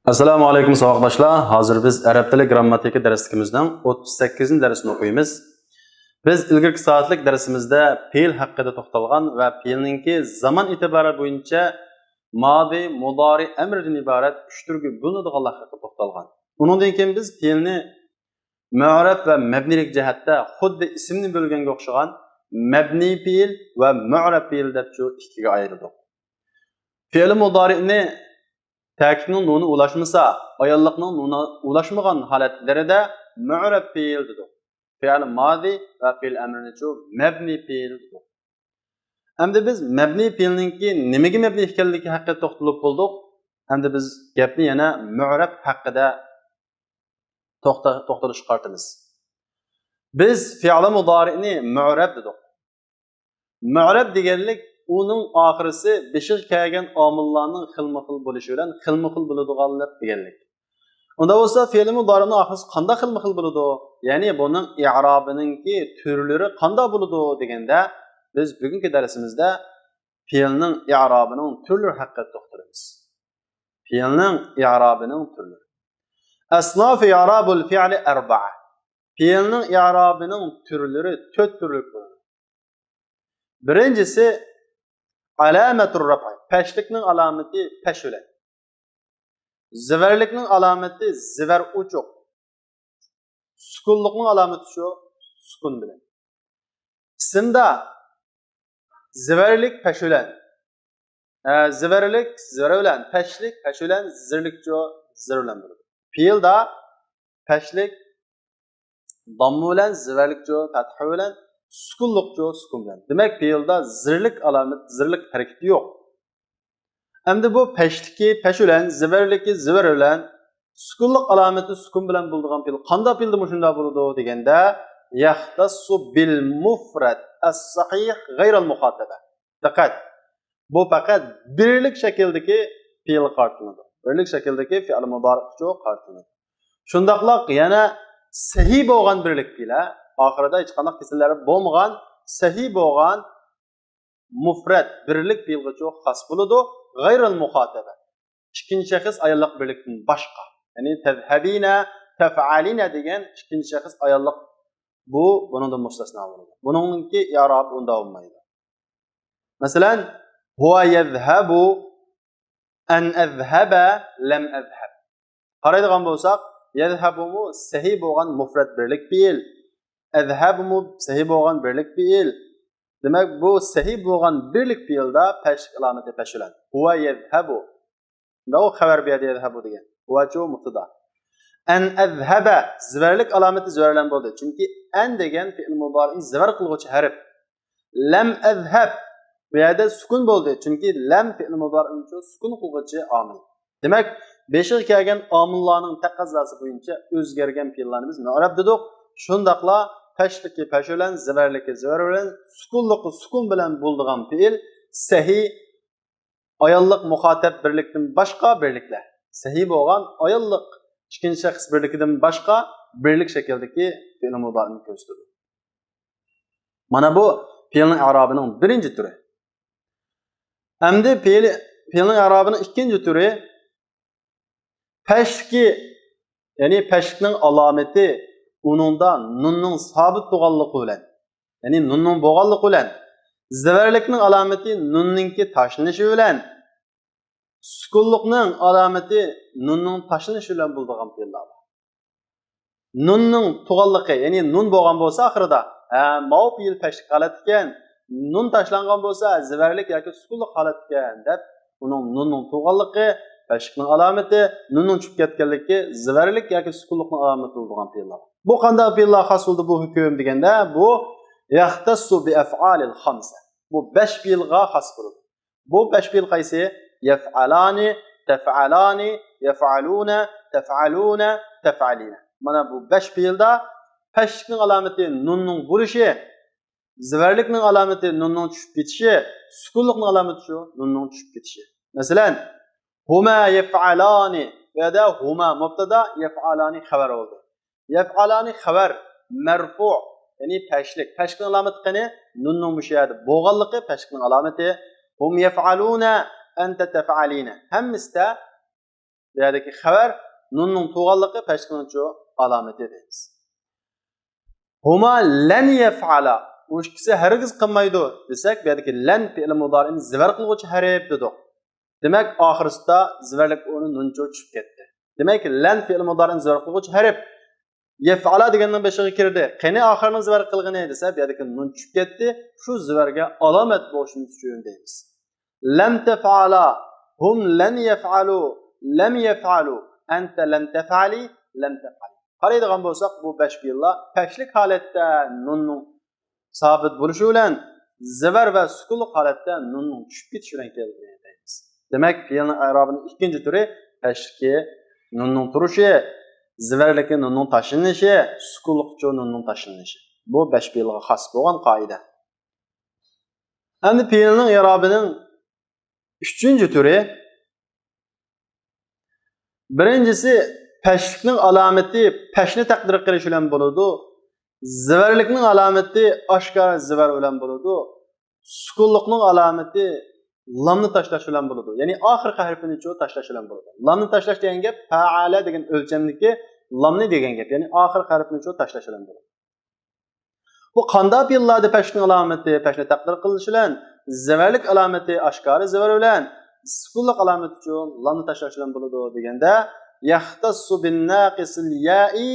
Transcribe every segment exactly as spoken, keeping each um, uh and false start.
ئەسسالامۇ ئەلەيكۇم، ساۋاقداشلار. ھازىر بىز ئەرەب تىلى گرامماتىكا دەرسلىكىمىزنىڭ ئوتتۇز سەككىزىنچى دەرسىنى ئوقۇيمىز. بىز ئىلگىرىكى سائەتلىك دەرسىمىزدە پېئىل ھەققىدە توختالغان ۋە پېئىلنىڭكى زامان ئېتىبارى بويىچە مادى، مۇدارى، ئەمرىدىن ئىبارەت ئۈچ تۈرگە بۆلۈنىدىغانلىقى ھەققىدە توختالغان. ئۇنىڭدىن كېيىن بىز پېئىلنى مۇئرەب ۋە مەبنىيلىك جەھەتتە خۇددى ئىسىمنى بۆلگەنگە ئوخشىغان مەبنىي پېئىل ۋە مۇئرەب پېئىل دەپ شۇ ئىككىگە ئايرىدۇق. پېئىل مۇدارىئنى تەكىتنىڭ نۇنى ئۇلاشمىسا، ئاياللىقنىڭ نۇنى ئۇلاشمىغان ھالەتلىرىدە مۇئرەب پېئىل دېدۇق. پېئىل مادى ۋە پېئىل ئەمرىنىچۇ مەبنىي پېئىل دېدۇق. ئەمدى بىز مەبنىي پېئىلنىڭكى نېمىگە مەبنىي ئىكەنلىكى ھەققىدە توختىلىپ بولدۇق. ئەمدى بىز گەپنى يەنە مۇئرەب ھەققىدە توختا-، توختىلىشقا قارىتىمىز. بىز پېئىل مۇدارىئنى مۇئرەب دېدۇق. مۇئرەب دېگەنلىك ئۇنىڭ ئاخىرىسى بېشىغا كەلگەن ئامىللارنىڭ خىلمۇ خىل بولۇشى بىلەن خىلمۇ خىل بولىدىغانلىق دېگەنلىك. ئۇندا بولسا پېئىل مۇدارىئنىڭ ئاخىرىسى قانداق خىلمۇ خىل بولىدۇ؟ يەنى بۇنىڭ ئىئرابىنىڭكى تۈرلىرى قانداق بولىدۇ دېگەندە، بىز بۈگۈنكى دەرسىمىزدە پېئىلنىڭ ئىئرابىنىڭ تۈرلىرى ھەققىدە توختىلىمىز. پېئىلنىڭ ئىئرابىنىڭ تۈرلىرى. أصناف إعراب الفعل أربعة. پېئىلنىڭ ئىئرابىنىڭ تۈرلىرى تۆت تۈرلۈك بولىدۇ. بىرىنچىسى، علامة الرفع، پەشلىكنىڭ ئالامىتى پەش بىلەن. زىۋەرلىكنىڭ ئالامىتى زىۋەر ئوچۇق. سۈكۈنلۈكنىڭ ئالامىتى شۇ، سۈكۈن بىلەن. ئىسىمدا زىۋەرلىك پەش بىلەن. ئە، زىۋەرلىك زىۋەر بىلەن، پەشلىك پەش بىلەن، زىرلىكچۇ زىر بىلەن بولىدۇ. پېئىلدا پەشلىك دامما بىلەن، زىۋەرلىكچۇ پەتھە بىلەن، سۈكۈنلۈكچۇ سۈكۈن بىلەن. دېمەك، پېئىلدا زىرلىك ئالامەت، زىرلىك ھەرىكىتى يوق. ئەمدى بۇ پەشلىكى پەش بىلەن، زىۋەرلىكى زىۋەر بىلەن، سۈكۈنلۈك ئالامىتى سۈكۈن بىلەن بولىدىغان پېئىل قانداق پېئىلدا مۇشۇنداق بولىدۇ دېگەندە، يختص بالمفرد الصحيح غير المخاطبة. دىققەت! بۇ پەقەت بىرلىك شەكىلدىكى پېئىلغا قارىتىلىدۇ. بىرلىك شەكىلدىكى پېئىل مۇدارىئقىچۇ قارىتىلىدۇ. شۇنداقلا يەنە سەھىھ بولغان بىرلىك پېئىلە، ئاخىرىدا ھېچقانداق كېسەللەر بولمىغان، سەھىھ بولغان مۇفرەت بىرلىك پېئىلغىچۇ خاس بولىدۇ. غەيرىل مۇخاتەبە. ئىككىنچى شەخس ئاياللىق بىرلىكتىن باشقا. يەنى تەزھەبىنە، تەفئەلىنە دېگەن ئىككىنچى شەخس ئاياللىق بۇ بۇنىڭدىن مۇستەسنا بولىدۇ. بۇنىڭكى ئىئرابى ئۇنداق بولمايدۇ. مەسىلەن، ھۇۋە يەزھەبۇ، ئەن ئەزھەبە، لەم ئەزھەب. قارايدىغان بولساق، يەزھەبۇمۇ سەھىھ بولغان مۇفرەت بىرلىك پېئىل. ئەزھەبۇمۇ سەھىھ بولغان بىرلىك پېئىل. دېمەك، بۇ سەھىھ بولغان بىرلىك پېئىلدا پەشلىك ئالامىتى پەش بىلەن. ھۇۋە يەزھەبۇ. ئۇنداق خەۋەر بۇ يەردە يەزھەبۇ دېگەن. ھۇۋەچۇ مۇبتىدا. ئەن ئەزھەبە زىۋەرلىك ئالامىتى زىۋەر بىلەن بولدى. چۈنكى ئەن دېگەن پېئىل مۇدارىئنى زىۋەر قىلغۇچى ھەرپ. لەم ئەزھەب. بۇ يەردە سۈكۈن بولدى. چۈنكى لەم پېئىل مۇدارىئنىچۇ سۈكۈن قىلغۇچى ئامىل. دېمەك، بېشىغا كەلگەن ئامىللارنىڭ تەقەززاسى بويىچە ئۆزگەرگەن پېئىللارنى بىز مۇئرەب دېدۇق. شۇنداقلا پەشلىكى پەش بىلەن، زىۋەرلىكى زىۋەر بىلەن، سۈكۈنلۈكى سۈكۈن بىلەن بولىدىغان پېئىل سەھىھ ئاياللىق مۇخاتەب بىرلىكتىن باشقا بىرلىكلەر. سەھىھ بولغان ئاياللىق ئىككىنچى شەخس بىرلىكىدىن باشقا بىرلىك شەكىلدىكى پېئىل مۇدارىئنى كۆرسىتىدۇ. مانا بۇ پېئىلنىڭ ئىئرابىنىڭ بىرىنچى تۈرى. ئەمدى پېئىل، پېئىلنىڭ ئىئرابىنىڭ ئىككىنچى تۈرى پەشلىكى، يەنى پەشلىكنىڭ ئالامىتى ئۇنىڭدا نۇننىڭ سابىت بولغانلىقى بىلەن، يەنى نۇننىڭ بولغانلىقى بىلەن، زىۋەرلىكنىڭ ئالامىتى نۇننىڭكى تاشلىنىشى بىلەن، سۈكۈنلۈكنىڭ ئالامىتى نۇننىڭ تاشلىنىشى بىلەن بولىدىغان پېئىللار بار. نۇننىڭ تۇغانلىقى، يەنى نۇن بولغان بولسا ئاخىرىدا، ھە، ماۋۇ پېئىل پەشلىك ھالەتتىكەن. نۇن تاشلانغان بولسا، زىۋەرلىك ياكى سۈكۈنلۈك ھالەتتىكەن دەپ، ئۇنىڭ نۇننىڭ تۇغانلىقى پەشلىكنىڭ ئالامىتى، نۇننىڭ چۈشۈپ كەتكەنلىكى زىۋەرلىك ياكى سۈكۈنلۈكنىڭ ئالامىتى بولىدىغان پېئىللار. بۇ قانداق پېئىللار خاس بولدى بۇ ھۆكۈم دېگەندە، بۇ يەختەسسۇ بىئەفئالىل خەمسە. بۇ بەش پېئىلغا خاس بولىدۇ. بۇ بەش پېئىل قايسى؟ يەفئالانى، تەفئالانى، يەفئالۇنە، تەفئالۇنە، تەفئالىنە. مانا بۇ بەش پېئىلدا پەشلىكنىڭ ئالامىتى نۇننىڭ بولۇشى، زىۋەرلىكنىڭ ئالامىتى نۇننىڭ چۈشۈپ كېتىشى، سۈكۈنلۈكنىڭ ئالامىتى شۇ، نۇننىڭ چۈشۈپ كېتىشى. مەسىلەن، ھۇما يەفئالانى. بۇ يەردە ھۇما مۇبتادا، يەفئالانى خەۋەر بولدى. يەفئالانى خەۋەر، مەرفۇ، يەنى پەشلىك. پەشلىكنىڭ ئالامىتى قېنى؟ نۇننىڭ مۇشۇ يەردە بولغانلىقى پەشلىكنىڭ ئالامىتى. ھۇم يەفئالۇنە، ئەنتە تەفئالىنە. ھەممىسىدە بۇ يەردىكى خەۋەر نۇننىڭ تۇغانلىقى پەشلىكنىڭچۇ ئالامىتى دەيمىز. ھۇما لەن يەفئالا، ئۇ ئىككىسى ھەرگىز قىلمايدۇ دېسەك، بۇ يەردىكى لەن پېئىل مۇدارىئنى زىۋەر قىلغۇچى ھەرپ دېدۇق. دېمەك، ئاخىرىسىدا زىۋەرلىك ئورنى نۇنچۇ چۈشۈپ كەتتى. دېمەك، لەن پېئىل مۇدارىئنى زىۋەر قىلغۇچى ھەرپ. يەفئالا دېگەننىڭ بېشىغا كىردى. قېنى ئاخىرىنىڭ زىۋەر قىلغىنى دېسە، بۇ يەردىكى نۇن چۈشۈپ كەتتى. شۇ زىۋەرگە ئالامەت بولۇشىمىز ئۈچۈن دەيمىز. لەم تەفئالا، ھۇم لەن يەفئالۇ، لەم يەفئالۇ، ئەنتە لەن تەفئالى، لەم تەفئالى. قارايدىغان بولساق، بۇ بەش پېئىللار پەشلىك ھالەتتە نۇننىڭ سابىت بولۇشى بىلەن زىۋەر ۋە سۈكۇنلۇق ھالەتتە نۇننىڭ چۈشۈپ كېتىشى بىلەن كەلگەن دەيمىز. دېمەك، پېئىلنىڭ ئەرابىنىڭ ئىككىنچى تۈرى پەشلىكى نۇننىڭ تۇرۇشى، زىۋەرلىكى نۇننىڭ تاشلىنىشى، سۈكۇنلۇقچۇ نۇننىڭ تاشلىنىشى. بۇ بەش پېئىلغا خاس بولغان قائىدە. ئەمدى پېئىلنىڭ ئېرابىنىڭ ئۈچىنچى تۈرى. بىرىنچىسى، پەشلىكنىڭ ئالامىتى پەشنى تەقدىر قىلىش بىلەن بولىدۇ. زىۋەرلىكنىڭ ئالامىتى ئاشكارا زىۋەر بىلەن بولىدۇ. سۈكۇنلۇقنىڭ ئالامىتى لامنى تاشلاش بىلەن بولىدۇ. يەنى ئاخىرقى ھەرپىنىچۇ تاشلاش بىلەن بولىدۇ. لامنى تاشلاش دېگەن گەپ پەئالە دېگەن ئۆلچەمدىكى لامنى دېگەن گەپ. يەنى ئاخىرقى ھەرپىنىچۇ تاشلاش بىلەن بولىدۇ. بۇ قانداق پېئىللاردا پەشنىڭ ئالامىتى پەشنى تەقدىر قىلىش بىلەن، زىۋەرلىك ئالامىتى ئاشكارا زىۋەر بىلەن، سۈكۇنلۇق ئالامىتىچۇ لامنى تاشلاش بىلەن بولىدۇ دېگەندە، يەختەسسۇ بىنناقىسىل يائى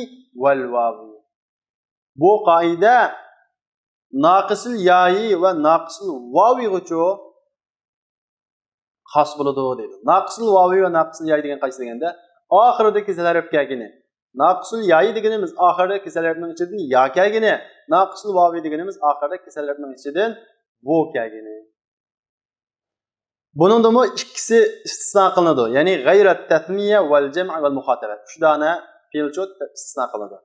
ۋەل ۋاۋى. بۇ قائىدە ناقىسىل يائى ۋە ناقىسىل ۋاۋىغىچۇ خاس بولىدۇ دەيدۇ. ناقىسىل ۋاۋى ۋە ناقىسىل يائى دېگەن قايسى دېگەندە، ئاخىرىدا كېسەل ھەرپ كەلگىنى. ناقىسىل يائى دېگىنىمىز ئاخىرىدا كېسەل ھەرپنىڭ ئىچىدىن يا كەلگىنى. ناقىسىل ۋاۋى دېگىنىمىز ئاخىرىدا كېسەل ھەرپنىڭ ئىچىدىن ۋو كەلگىنى. بۇنىڭدىمۇ ئىككىسى ئىستىسنا قىلىنىدۇ. يەنى غەيرەت تەسمىيە ۋەل جەمئ ۋەل مۇخاتەبە. ئۈچ دانە پېئىلچۇ ئىستىسنا قىلىنىدۇ.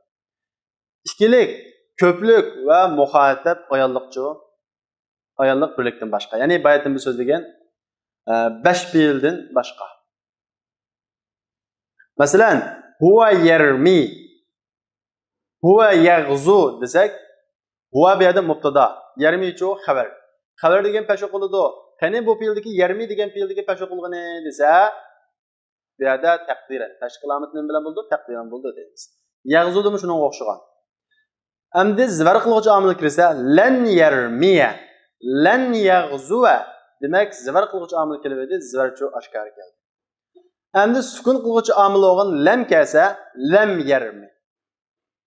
ئىككىلىك، كۆپلۈك ۋە مۇخاتەب ئاياللىقچۇ. ئاياللىق بىرلىكتىن باشقا. يەنى باياتىن بىز سۆزلىگەن، ئە، بەش پېئىلدىن باشقا. مەسىلەن، ھۇۋە يەرمى، ھۇۋە يەغزۇ دېسەك، ھۇۋە بۇ يەردە مۇبتادا، يەرمىچۇ خەۋەر. خەۋەر دېگەن پەش ئوقۇلىدۇ. قېنى بۇ پېئىلدىكى يەرمى دېگەن پېئىلدىكى پەش ئوقۇلغىنى دېسە، بۇ يەردە تەقدىرەن. پەشلىك ئالامىتى نېمە بىلەن بولىدۇ؟ تەقدىرەن بولىدۇ دەيمىز. يەغزۇدىمۇ شۇنىڭغا ئوخشىغان. ئەمدى زىۋەر قىلغۇچى ئامىل كىرسە، لەن يەرمىيە، لەن يەغزۇۋە. دېمەك، زىۋەر قىلغۇچى ئامىل كېلىۋىدى، زىۋەرچۇ ئاشكارا كەلدى. ئەمدى سۈكۈن قىلغۇچى ئامىل بولغان لەم كەلسە، لەم يەرمى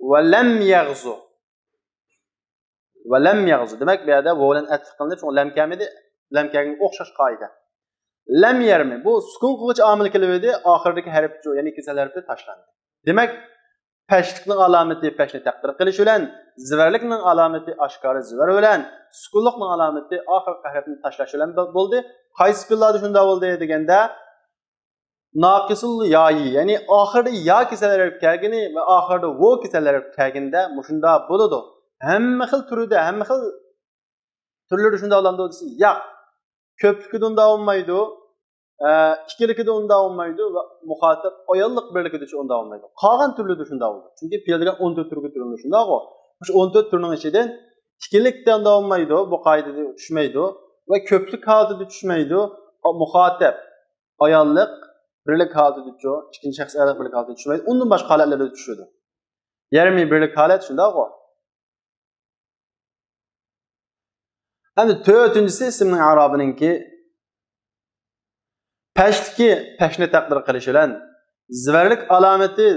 ۋە لەم يەغزۇ. ۋە لەم يەغزۇ. دېمەك، بۇ يەردە ۋاۋ بىلەن ئەتىپ قىلىندى، شۇڭا لەم كەلمىدى. لەم كەلگەنگە ئوخشاش قائىدە. لەم يەرمى. بۇ سۈكۈن قىلغۇچى ئامىل كېلىۋىدى، ئاخىرىدىكى ھەرپچۇ، يەنى كېسەل ھەرپى تاشلاندى. دېمەك، پەشلىكنىڭ ئالامىتى پەشنى تەقدىر قىلىش بىلەن، زىۋەرلىكنىڭ ئالامىتى ئاشكارا زىۋەر بىلەن، سۈكۈنلۇقنىڭ ئالامىتى ئاخىرقى ھەرپنى تاشلاش بىلەن بولدى. قايسى پېئىللاردا شۇنداق بولدى دېگەندە، ناقىسۇل يائى، يەنى ئاخىرىدا يا كېسەل ھەرپ كەلگىنى ۋە ئاخىرىدا ۋو كېسەل ھەرپ كەلگىنىدە مۇشۇنداق بولىدۇ. ھەممە خىل تۈرىدە، ھەممە خىل تۈرلىرىدە شۇنداق بولامدۇ دېسە، ياق. كۆپلۈكىدە ئۇنداق بولمايدۇ، ئە، ئىككىلىكىدە ئۇنداق بولمايدۇ ۋە مۇخاتەب ئاياللىق بىرلىكىدىچۇ ئۇنداق بولمايدۇ. قالغان تۈرلىرىدە شۇنداق بولىدۇ. چۈنكى پېئىل دېگەن ئون تۆت تۈرگە بۆلۈنىدۇ، شۇنداقغۇ؟ شۇ ئون تۆت تۈرنىڭ ئىچىدىن ئىككىلىكتە ئۇنداق بولمايدۇ، بۇ قائىدىدە چۈشمەيدۇ ۋە كۆپلۈك ھالىتىدە چۈشمەيدۇ. مۇخاتەب ئاياللىق بىرلىك ھالىتىدىچۇ، ئىككىنچى شەخس ئاياللىق بىرلىك ھالىتىدە چۈشمەيدۇ، ئۇندىن باشقا ھالەتلەردە چۈشىدۇ. يەرمى بىرلىك ھالەت شۇنداقغۇ؟ ئەمدى تۆتىنچىسى ئىسىمنىڭ ئەرابىنىڭكى پەشتىكى پەشنى تەقدىر قىلىش بىلەن، زىۋەرلىك ئالامىتى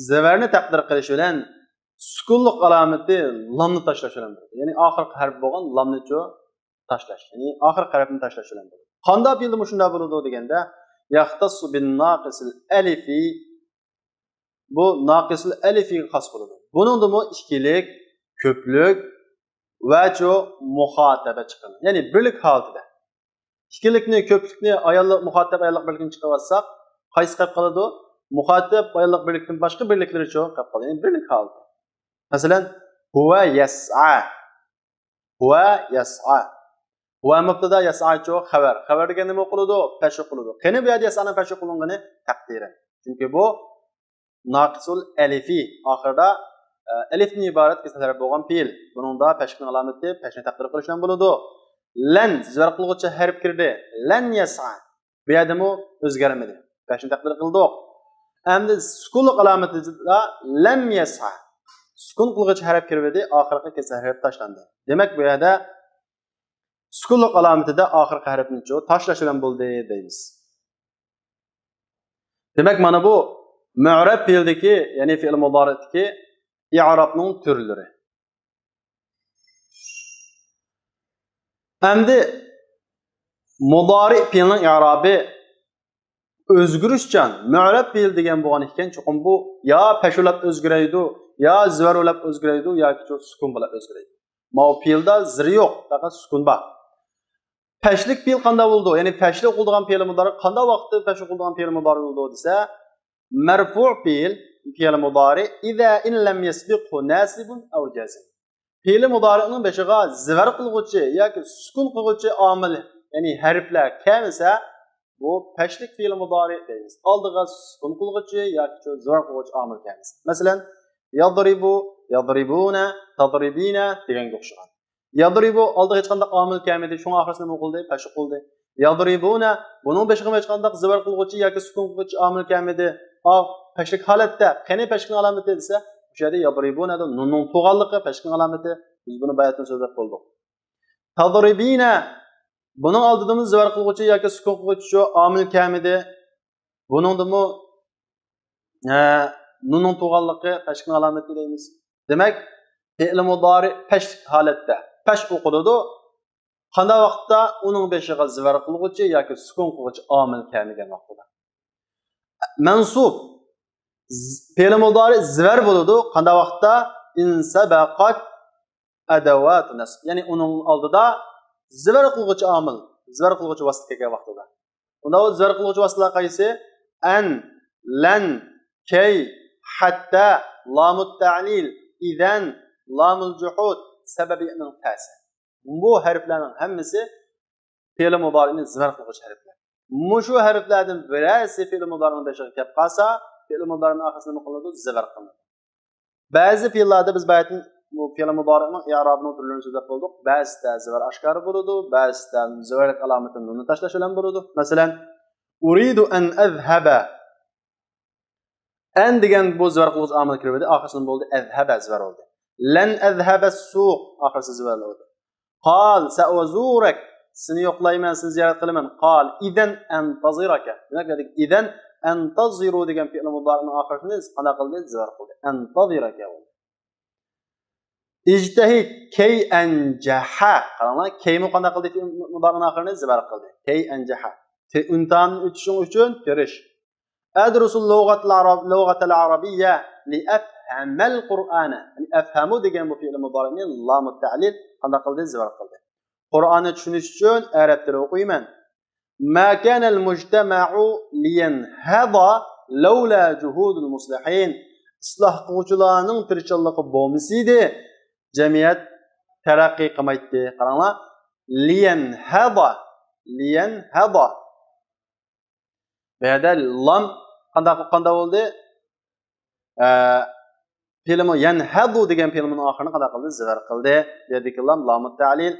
زىۋەرنى تەقدىر قىلىش بىلەن، سۈكۈنلۈك ئالامىتى لامنى تاشلاش بىلەن بولىدۇ. يەنى ئاخىرقى ھەرپ بولغان لامنىچۇ تاشلاش. يەنى ئاخىرقى ھەرپنى تاشلاش بىلەن بولىدۇ. قانداق پېئىلدە مۇشۇنداق بولىدۇ دېگەندە، يەختەسسۇ بىن ناقىسىل ئەلىفى، بۇ ناقىسىل ئەلىفىگە خاس بولىدۇ. بۇنىڭدىمۇ ئىككىلىك، كۆپلۈك ۋەچۇ مۇخاتەبە چىقىدۇ. يەنى بىرلىك ھالىتىدە. ئىككىلىكنى، كۆپلۈكنى، ئاياللىق، مۇخاتەب ئاياللىق بىرلىكنى چىقىرىۋاتساق، قايسى قېلىپ قالىدۇ؟ مۇخاتەب ئاياللىق بىرلىكتىن باشقا بىرلىكلىرىچۇ قېلىپ قالىدۇ. يەنى بىرلىك ھالىتى. مەسىلەن، ھۇۋە يەسئا. ھۇۋە يەسئا. ھۇۋە مۇبتادا، يەسئاچۇ خەۋەر. خەۋەر دېگەن نېمە ئوقۇلىدۇ؟ پەش ئوقۇلىدۇ. قېنى بۇ يەردە يەسئانىڭ پەش ئوقۇلۇنغىنى؟ تەقدىرەن. چۈنكى بۇ ناقىسۇل ئەلىفى، ئاخىرىدا، ئە، ئەلىفتىن ئىبارەت كېسەل ھەرپ بولغان پېئىل. بۇنىڭدا پەشنىڭ ئالامىتى پەشنى تەقدىر قىلىش بىلەن بولىدۇ. لەن، زىۋەر قىلغۇچى ھەرپ كىردى. لەن يەسئا. بۇ يەردىمۇ ئۆزگەرمىدى. پەشنى تەقدىر قىلدۇق. ئەمدى سۈكۈنلۈك ئالامىتىدا لەم يەسھە. سۈكۈن قىلغۇچ ھەرپ كىرىۋىدى، ئاخىرقى كەسرە ھەرپ تاشلاندى. دېمەك، بۇ يەردە سۈكۈنلۈك ئالامىتىدە ئاخىرقى ھەرپنىچۇ تاشلاش بىلەن بولدى دەيمىز. دېمەك، مانا بۇ مۇئرەب پېئىلدىكى، يەنى فېئىل مۇدارىئدىكى ئىئرابنىڭ تۈرلىرى. ئەمدى مۇدارىئ پېئىلنىڭ ئىئرابى ئۆزگىرىشچان، مۇئرەب پېئىل دېگەن بولغان ئىكەن، چوقۇم بۇ يا پەش بولاپ ئۆزگىرەيدۇ، يا زىۋەر بولاپ ئۆزگىرەيدۇ، ياكى سۈكۈن بولاپ ئۆزگىرەيدۇ. ماۋۇ پېئىلدا زىر يوق، پەقەت سۈكۈن بار. پەشلىك پېئىل قانداق بولىدۇ؟ يەنى پەشلىك ئوقۇلىدىغان پېئىل مۇدارىئ قانداق ۋاقىتتا پەش ئوقۇلىدىغان پېئىل مۇدارىئ بولىدۇ دېسە، مەرفۇ پېئىل، پېئىل مۇدارىئ، ئىزا ئىن لەم يەسبىقھۇ ناسىبۇن ئەۋ جازىم. پېئىل مۇدارىئنىڭ بېشىغا زىۋەر قىلغۇچى ياكى سۈكۈن قىلغۇچى ئامىل، يەنى ھەرپلەر كەلمىسە، بۇ پەشلىك پېئىل مۇدارىئ دەيمىز. ئالدىغا سۈكۈن قىلغۇچى ياكى زىۋەر قىلغۇچى ئامىل كەلمىسە. مەسىلەن، يەزرىبۇ، يەزرىبۇنە، تەزرىبىنە دېگەنگە ئوخشىغان. يەزرىبۇ ئالدىغا ھېچقانداق ئامىل كەلمىدى، شۇڭا ئاخىرسىدا نېمە قىلدى؟ پەش قىلدى. يەزرىبۇنە، بۇنىڭ بېشىغا ھېچقانداق زىۋەر قىلغۇچى ياكى سۈكۈن قىلغۇچى ئامىل كەلمىدى. ئا، پەشلىك ھالەتتە، قېنى پەشلىكنىڭ ئالامىتى دېسە، ئۇ يەردە يەزرىبۇنەدە نۇننىڭ تۇغانلىقى پەشلىكنىڭ ئالامىتى. بىز بۇنى باياتىن سۆزلەپ بولدۇق. تەزرىبىنە، بۇنىڭ ئالدىدىمۇ زىۋەر قىلغۇچى ياكى سۈكۈن قىلغۇچى شۇ ئامىل كەلمىدى. بۇنىڭدىمۇ، ئە، نۇننىڭ تۇغانلىقى پەشلىكنىڭ ئالامىتى دەيمىز. دېمەك، پېئىل مۇدارىئ پەشلىك ھالەتتە پەش ئوقۇلىدۇ. قانداق ۋاقىتتا؟ ئۇنىڭ بېشىغا زىۋەر قىلغۇچى ياكى سۈكۈن قىلغۇچى ئامىل كەلمىگەن ۋاقتىدا. مەنسۇب، ز-، پېئىل مۇدارىئ زىۋەر بولىدۇ. قانداق ۋاقىتتا؟ ئىن سەبەقەت ئەدەۋاتۇ نەسب. يەنى ئۇنىڭ ئالدىدا زىۋەر قىلغۇچى ئامىل، زىۋەر قىلغۇچى ۋاسىتە كەلگەن ۋاقتىدا. ئۇندا ئۇ زىۋەر قىلغۇچى ۋاسىتىلەر قايسى؟ ئەن، لەن، كەي، ھەتتا، لامۇت تەلىل، ئىزەن، لامۇل جۇھۇد، سەبەبىيەتنىڭ پەسى. بۇ ھەرپلەرنىڭ ھەممىسى پېئىل مۇدارىئنى زىۋەر قىلغۇچى ھەرپلەر. مۇشۇ ھەرپلەردىن بىرەرسى پېئىل مۇدارىئنىڭ بېشىغا كەپ قالسا، پېئىل مۇدارىئنىڭ ئاخىرىسىدا نېمە قىلىنىدۇ؟ زىۋەر قىلىنىدۇ. بەزى پېئىللاردا بىز باياتىن بۇ پېئىل مۇدارىئنىڭ ئىئرابىنىڭ تۈرلىرىنى سۆزلەپ بولدۇق. بەزىدە زىۋەر ئاشكارا بولىدۇ، بەزىدە زىۋەرلىك ئالامىتىنى نۇننى تاشلاش بىلەن بولىدۇ. مەسىلەن، ئۇرىدۇ ئەن ئەزھەبە. ئەن دېگەن بۇ زىۋەر قىلغۇچى ئامىل كىرىۋىدى، ئاخىرسىدىن بولدى، ئەزھەبە زىۋەر بولدى. لەن ئەزھەبە سۇق، ئاخىرسى زىۋەر بولدى. قال سەئۇزۇرەك، سېنى يوقلايمەن، سېنى زىيارەت قىلىمەن. قال ئىزەن ئەنتەزىرەكە. دېمەك، بۇ يەردىكى ئىزەن ئەنتەزىرۇ دېگەن پېئىل مۇدارىئنىڭ ئاخىرىنى قانداق قىلدى؟ زىۋەر قىلدى. ئەنتەزىرەكە بولدى. ئىجتەھىد، كەي ئەنجەھە. قاراڭلار، كەيمۇ قانداق قىلدى؟ پېئىل مۇدارىئنىڭ ئاخىرىنى زىۋەر قىلدى. كەي ئەنجەھە. تى-، ئىمتىھاندىن ئۆتۈشۈڭ ئۈچۈن تىرىش. ئەدرۇسۇل لۇغەتەل ئەرەب-، لۇغەتەل ئەرەبىييە لىئەفھەمەل قۇرئانە. يەنى ئەفھەمۇ دېگەن بۇ پېئىل مۇدارىئنى لامۇت تەلىل قانداق قىلدى؟ زىۋەر قىلدى. قۇرئاننى چۈشىنىش ئۈچۈن ئەرەب تىلى ئوقۇيمەن. ما كانەل مۇجتەمەئۇ لىيەنھەضە لەۋلا جۇھۇدۇل مۇسلىھىن. ئىسلاھ قىلغۇچىلارنىڭ تىرىشچانلىقى بولمىسىدى، جەمئىيەت تەرەققىي قىلمايتتى. قاراڭلار، لىيەنھەضە، لىيەنھەضە. بۇ يەردە لام قانداق، قانداق بولدى؟ ئە، پېئىلمۇ يەنھەدۇ دېگەن پېئىلمۇنىڭ ئاخىرىنى قانداق قىلدى؟ زىۋەر قىلدى. بۇ يەردىكى لام لامۇت تەلىل.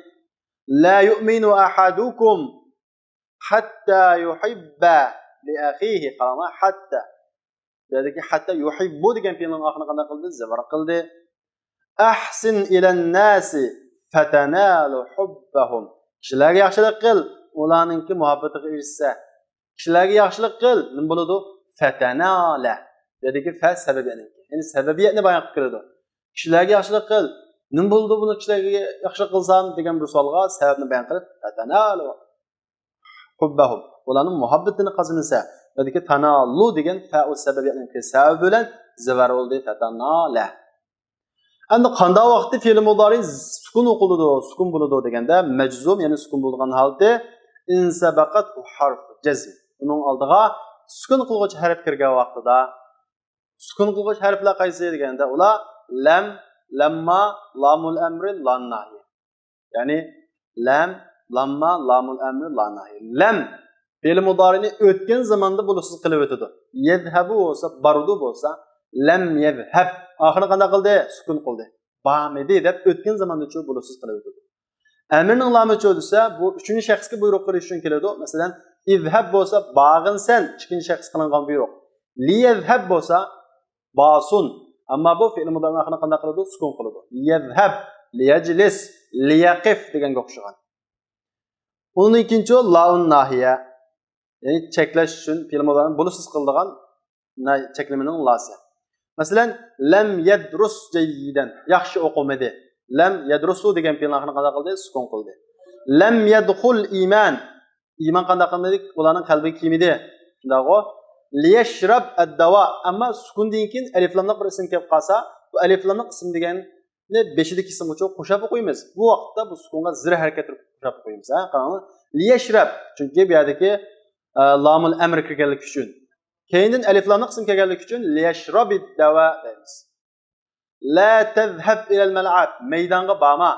لا يؤمن أحدكم حتى يحب لأخيه. قاراڭلار، ھەتتا. بۇ يەردىكى ھەتتا يۇھىببۇ دېگەن پېئىلنىڭ ئاخىرىنى قانداق قىلدى؟ زىۋەر قىلدى. أحسن إلى الناس فتنال حبهم. كىشىلەرگە ياخشىلىق قىل، ئۇلارنىڭكى مۇھەببىتىگە ئېرىشسە. كىشىلەرگە ياخشىلىق قىل، نېمە بولىدۇ؟ فتنال. بۇ يەردىكى فە سەۋەبىيەتنىڭكى. يەنى سەۋەبىيەتنى بايان قىلىپ كېلىدۇ. كىشىلەرگە ياخشىلىق قىل. نېمە بولىدۇ بۇنى كىشىلەرگە ياخشىلىق قىلسام دېگەن بىر سوئالغا سەۋەبنى بايان قىلىپ، فتنال حبهم. ئۇلارنىڭ مۇھەببىتىنى قازىنىسە. بۇ يەردىكى تانالۇ دېگەن فەئۇ سەۋەبىيەتنىڭكى سەۋەبى بىلەن زىۋەر بولدى، فتنال. ئەمدى قانداق ۋاقىتتا پېئىل مۇدارىئ سۈكۈن ئوقۇلىدۇ، سۈكۈن بولىدۇ دېگەندە، مەجزۇم، يەنى سۈكۈن بولىدىغان ھالىتى، ئىن سەبەقەتھۇ ھەرفۇ جەزم. ئۇنىڭ ئالدىغا سۈكۈن قىلغۇچ ھەرپ كىرگەن ۋاقتىدا، سۈكۈن قىلغۇچ ھەرپلەر قايسى دېگەندە، ئۇلار لەم، لەمما، لامۇل ئەمرى، لان ناھىيە. يەنى لەم، لامما، لامۇل ئەمرى، لان ناھىيە. لەم پېئىل مۇدارىئنى ئۆتكەن زاماندا بولۇشسىز قىلىۋېتىدۇ. يەزھەبۇ بولسا، باردۇ بولسا، لەم يەزھەب. ئاخىرىنى قانداق قىلدى؟ سۈكۈن قىلدى. بارمىدى دەپ ئۆتكەن زاماندا چۇ بولۇشسىز قىلىۋېتىدۇ. ئەمرىنىڭ لامى چۇ دېسە، بۇ ئۈچىنچى شەخسكە بۇيرۇق بېرىش ئۈچۈن كېلىدۇ. مەسىلەن، ئىزھەب بولسا بارغىنسەن، ئىككىنچى شەخس قىلىنغان بۇيرۇق. لىيەزھەب بولسا بارسۇن. ئەمما بۇ فېئىل مۇدارىئنىڭ ئاخىرىنى قانداق قىلىدۇ؟ سۈكۈن قىلىدۇ. لىيەزھەب، لىيەجلىس، لىيەقىف دېگەنگە ئوخشىغان. ئۇنىڭدىن كېيىنچۇ لائۇن ناھىيە. يەنى چەكلەش ئۈچۈن فېئىل مۇدارىنى بولۇشسىز قىلىدىغان ناي-، چەكلىمىنىڭ لاسى. مەسىلەن، لەم يەدرۇس جەييىدەن، ياخشى ئوقۇمىدى. لەم يەدرۇسۇ دېگەن پېئىلنىڭ ئاخىرىنى قانداق قىلدى؟ سۈكۈن قىلدى. لەم يەدخۇل ئىمان، ئىمان قانداق قىلمىدى؟ ئۇلارنىڭ قەلبىگە كىيمىدى. شۇنداقغۇ؟ لىيەشرەب ئەدداۋا، ئەمما سۈكۈندىن كېيىن ئەلىفلاملىق بىر ئىسىم كېلىپ قالسا، بۇ ئەلىفلاملىق ئىسىم دېگەننى بېشىدىكى ئىسىمغىچۇ قوشاپ ئوقۇيمىز. بۇ ۋاقىتتا بۇ سۈكۈنغا زىر ھەرىكەت قوشاپ ئوقۇيمىز. ھە، قاراڭ. لىيەشرەب، چۈنكى بۇ يەردىكى، ئە، لامۇل ئەمر كىرگەنلىكى ئۈچۈن. كەينىدىن ئەلىفلاملىق ئىسىم كەلگەنلىكى ئۈچۈن لىيەشرابىددەۋا دەيمىز. لا تەزھەب ئىلەل مەلئەب، مەيدانغا بارما.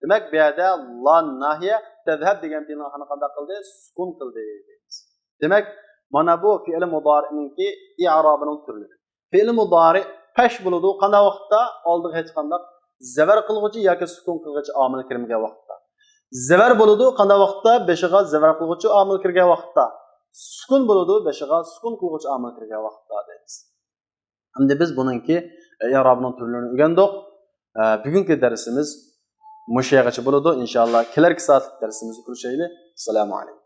دېمەك، بۇ يەردە لا ناھىيە تەزھەب دېگەن پېئىلنىڭ ئاخىرىنى قانداق قىلدى؟ سۈكۈن قىلدى دەيمىز. دېمەك، مانا بۇ فېئىل مۇدارىئنىڭكى ئىئرابىنىڭ تۈرلىرى. فېئىل مۇدارىئ پەش بولىدۇ. قانداق ۋاقىتتا؟ ئالدىغا ھېچقانداق زەۋەر قىلغۇچى ياكى سۈكۈن قىلغۇچى ئامىل كىرمىگەن ۋاقىتتا. زەۋەر بولىدۇ. قانداق ۋاقىتتا؟ بېشىغا زەۋەر قىلغۇچى ئامىل كىرگەن ۋاقىتتا. سۈكۈن بولىدۇ. بېشىغا سۈكۈن قىلغۇچى ئامىل كىرگەن ۋاقىتتا دەيمىز. ئەمدى بىز بۇنىڭكى ئىئرابىنىڭ تۈرلىرىنى ئۆگەندۇق. ئە، بۈگۈنكى دەرسىمىز مۇشۇ يەرگىچە بولىدۇ. ئىنشاللا كېلەركى سائەتلىك دەرسىمىزدە كۆرۈشەيلى. ئەسسالامۇ ئەلەيكۇم.